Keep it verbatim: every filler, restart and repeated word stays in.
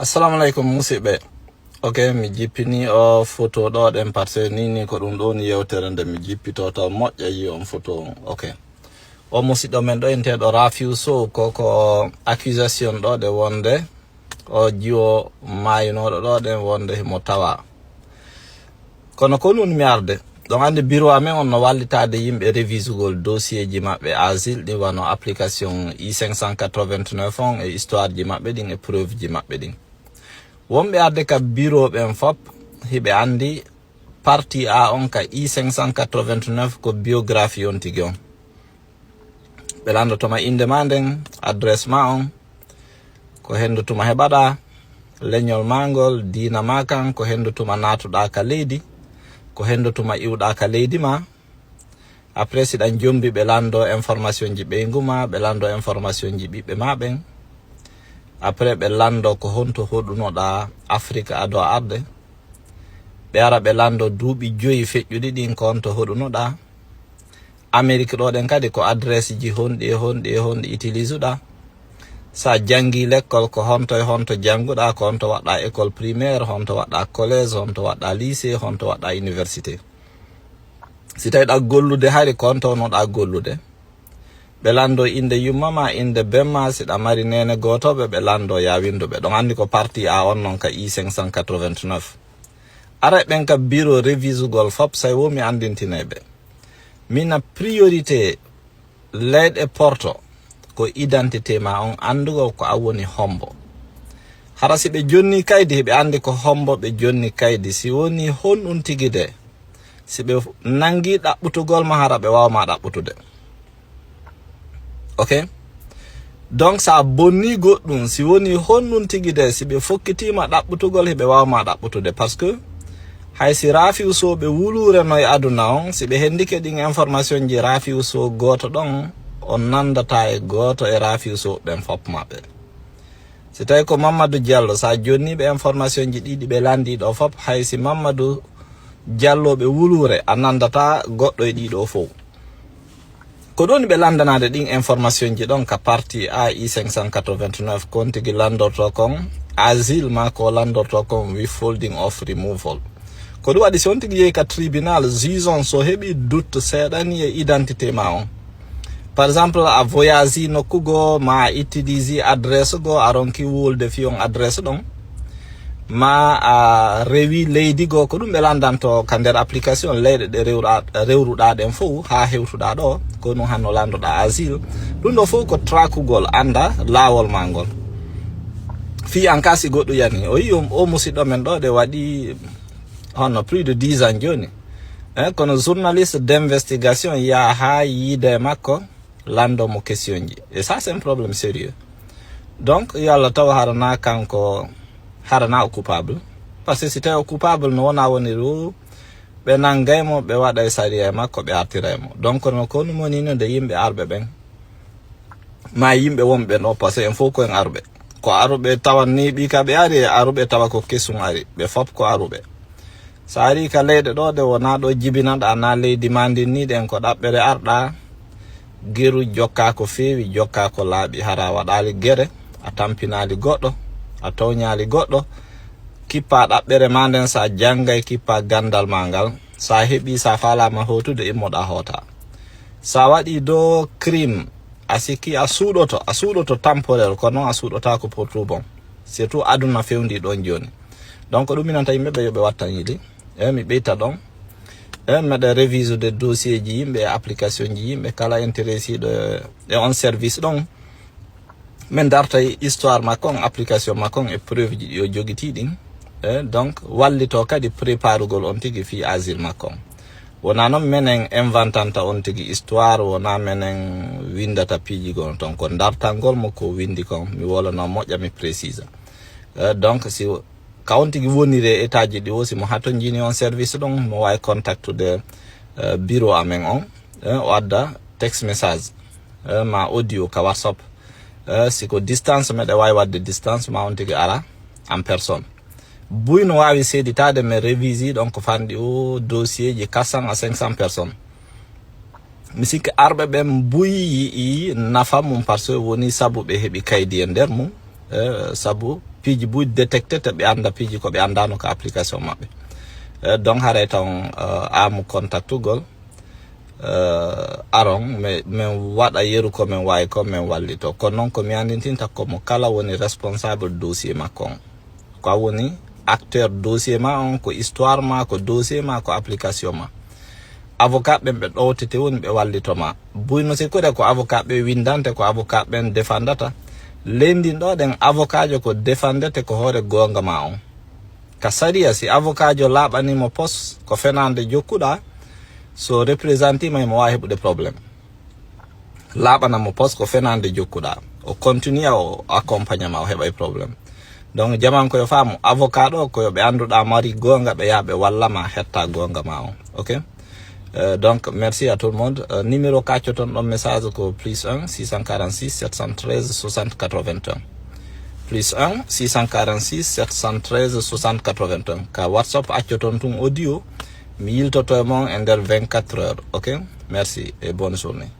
Assalamu alaikum, musiɓɓe. Ok, mi jippini o photo ɗo ɗen, parce que ni, ni ko ɗum ɗo ni yewtere nde mi jippito taw moƴƴa yi on photo on. Ok. O musiɗɗo men ɗo inteɗo Rafiu Sow, ko, ko accusation ɗo ɗe wonde o jiwo maayinooɗo ɗo ɗen wonde himo tawa. Kono ko nun mi arde. Ɗon andi bureau amen on no wallitaade yimɓe revisugol dossier ji maɓɓe asile ɗin, wano application I cinq cent quatre-vingt-neuf on e histoire ji maɓɓe ɗin e preuve ji maɓɓe ɗin. Wonɓe arde ka bureau ɓen fop, hiɓe andi partie A on ka I cinq cent quatre-vingt-neuf ko biographie on tigi on. Ɓe lanndotoma innde ma nden, adresse ma on, ko henndu tuma heɓaɗa, leñol ma ngol, diina ma kan, ko henndu tuma naatuɗa ka leydi, ko henndu tuma iwɗa ka leydi ma. Après, si ɗan jombi, ɓe lanndo information ji ɓeyngu ma, ɓe lanndo information ji ɓiɓɓe ma ɓen. Après, ɓe lanndo ko honto hoɗunoɗa Afrique ado arde. Ɓe ara ɓe lanndo duuɓi joyi feƴƴuɗi ɗin, ko honto hoɗunoɗa. Amérique ɗo ɗen kadi ko adresse ji honɗi e honɗi e honɗi utilise uɗa. Sa jangi lekkol, ko honto e honto janguɗa, ko honto waɗɗa école primaire, honto waɗɗa collège, honto waɗɗa lycée, honto waɗɗa université. Si tawi ɗa gollude hari, ko honto wonnoɗa gollude. Ɓe lanndo innde yumma ma, innde ben ma, si ɗa mari neene gootoɓe, ɓe lanndo ya winndu ɓe. Ɗon andi ko partie A on non ka I cinq cent quatre-vingt-neuf. Aray ɓen ka bureau revisugol fop, say wo mi anndintinay ɓe. Mina priorité leyɗe porto ko identité ma on, anndugol ko a woni hombo. Hara si ɓe jonni kaydi, ɓe andi ko hombo ɓe jonni kaydi. Si woni honɗun tigi de, si ɓe nangi ɗaɓɓutugol ma, hara ɓe waawa ma ɗaɓɓutude. Ok? Donc, sa bonni goɗɗum, si woni honɗun tigi de, si ɓe fokkitima ɗaɓɓutugol, hiɓe waawa ma ɗaɓɓutude. Parce que hay si Rafiu Sow ɓe wuluure no e aduna on, si ɓe hendike ɗin information ji Rafiu Sow gooto ɗon, on nandata e gooto e Rafiu Sow ɓen fop maɓɓe. Si tawi ko Mamadou Diallo, sa jonni ɓe information ji ɗiɗi ɓe landi ɗo fop, hay si Mamadou Diallo ɓe wuluure, a nandata goɗɗo e ɗiɗo fow. Ko ɗon ɓe lanndanaade ɗin information ji ɗon ka partie A I cinq cent quatre-vingt-neuf, kon tigi lanndorto kon asile ma ko lanndorto kon withholding of removal. Ko ɗum waɗi si on tigi yehi ka tribunal, juge on so heɓi doute seeɗani e identité ma on. Par exemple, a voyage nokku goo, ma a utilise adresse goo, a ronki wulde fi on adresse ɗon. Ma a rewi leydi goo, ko ɗum ɓe landanto ka nder application leyɗe ɗe rewra-, rewruɗa ɗen fow, haa hewtuɗa ɗo, ko ɗum hanno landoɗa asile. Ɗum ɗo fow ko trakugol, anda laawol ma ngol. Fii an ka si goɗɗum yani, o yi o, o musiɗɗo men ɗo, ɗe waɗi hono plus de dix ans jooni. Eh, kono journaliste d'investigation yaa haa yiide makko, lando mo question ji. Et ça, c'est un problème sérieux. Donc, yo Allah taw harana kanko, harana o coupable. Parce que si tawi o coupable no wona woni ɗo, ɓe nangay mo, ɓe waɗa e sariya e makko, ɓe artira e mo. Donc, no ko ɗum woni no nde yimɓe arɓe ɓen. Ma yimɓe wonɓe ɗo, parce que en fof ko en arɓe. Ko arɓe tawan ni ɓi ka ɓe ari, e arɓe tawa ko kesum ari. Ɓe fop ko arɓe. Sa ari ka leyɗe ɗo, ɗe wona ɗo jibinaɗa, na leydi ma ndin ni, ɗen ko ɗaɓɓere arɗa. Geru jokka ko feewi, jokka ko laaɓi, hara a waɗali gere, a tampinali goɗɗo, a towñali goɗɗo. Kippa ɗaɓɓere ma nden, sa jangay, kippa gandal ma ngal. Sa heɓi, sa falama hotude, immoɗa hota. Sa waɗi do crime, a sikki a suuɗoto, a suuɗoto temporaire, kono a suuɗotako pour tout bon. Surtout aduna fewndi ɗon joni. Donc, ɗum minanta yimɓe ɓe yo ɓe wattan yili. E mi ɓeyta ɗon. E meɗa révise de dossier ji yimɓe, e application ji yimɓe, kala intéressiɗo e on service ɗon. Min darta e histoire makko on, application makko on, e preuve ji ɗi o jogiti ɗin. E donc, wallito kadi préparugol on tigi fii asile makko on. Wona noon menen inventanta on tigi histoire, wona menen windata piiji gon ton. Ko dartangol mo ko windi kon, mi wolana moƴƴa, mi précisa. E donc, si ka on tigi woniri e état ji ɗi o, si mo hatonjini on service ɗon, mo wawi contactude, e, bureau amen on, e, o adda text message, e, ma audio ka WhatsApp. E, si ko distance, meɗe wawi wadde distance, ma on tigi ara en personne. Buy no wawi seeditade, mais révise ɗon ko fanɗi o dossier ji quatre cents à cinq cents personnes. Mi sikki arɓe ɓen buy yi'i nafa mum, parce que woni sabu ɓe heɓi kaydi e nder mum, e, sabu piiji buy détecté te ɓe annda piiji ko ɓe anndano ka application maɓɓe. Eh, donc haray taw eh, amu contactugol eh, aron min waɗa yeru ko min wawi ko min wallito. Kono noon ko mi anndintinta ko mo kala woni responsable dossier makko on, ko a woni acteur dossier ma on, ko histoire ma, ko dossier ma, ko application ma. Avocat ɓen ɓe ɗowtete woni ɓe wallito ma. Buyno si kuuɗe ko avocat ɓe windante, ko avocat ɓen defandata. Leydi ɗo ɗen avocat jo ko defandete ko hoore goonga ma on. Ka sariya, si avocat jo laaɓanimo pos ko fenande jokkuɗa, so représentima imo wawi heɓude problème. Laaɓanamo pos ko fenande jokkuɗa, o continue o accompagne ma, o heɓay problème. Donc jaman ko yo faamu avocat ɗo ko yo ɓe annduɗa mari goonga, ɓe yaa ɓe walla ma hetta goonga ma on. Ok. Euh, donc merci à tout le monde. Euh, numéro kaccoton ɗon message ko plus un six cent quarante-six sept cent treize soixante quatre-vingt-un. Plus un six cent quarante-six sept cent treize soixante quatre-vingt-un. Ka WhatsApp accoton tun audio, mi yiltoto e mon e nder vingt-quatre heures. Ok. Merci et bonne journée.